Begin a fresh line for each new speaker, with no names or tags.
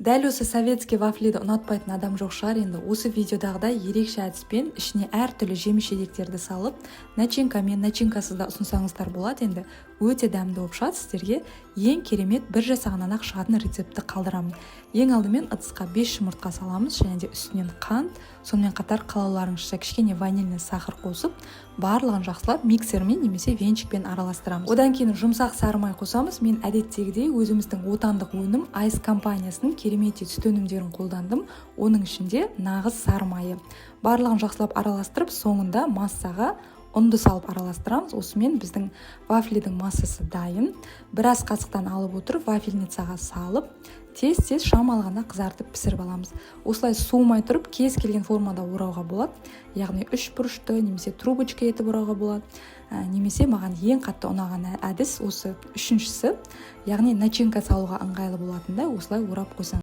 Дәл осы советский вафлиді ұнатпайтын адам жоқ шығар. Енді осы видеодағыдай ерекше әдіспен ішіне әртүрлі жеміс жидектерді салып, начинкамен, начинкасыз да ұсынсаңыздар болады. Енді өте дәмді болып шығады. Сіздерге ең керемет, бір жасағаннан ақ шығатын рецептті қалдырамын. Ең алдымен ыдысқа 5 жұмыртқа саламыз және де үстінен қант, сонымен қатар қалауларыңызша кішкене ванильный сахар қосып, барлығын жақсылап миксермен немесе венчикпен араластырамыз. Одан кейін жұмсақ сары май қосамыз. Мен әдеттегідей өзіміздің отандық өнім, Айс компаниясының керемет сүт өнімдерін қолдандым, оның ішінде нағыз сары майы. Барлығын жақсылап араластырып, соңында массаға ұнды салып араластырамыз. Осымен біздің вафлидің массасы дайын. Біраз қасықтан алып отырып, вафельницаға салып, тез тез шамалы ғана қызартып, пісіріп аламыз. Осылай суымай тұрып, кез келген формада орауға болады, яғни үш бұрышты немесе трубочка етіп орауға болады, немесе маған ең қатты ұнаған әдіс осы үшіншісі, яғни начинка салуға ыңғайлы болатындай осылай орап қойсаң.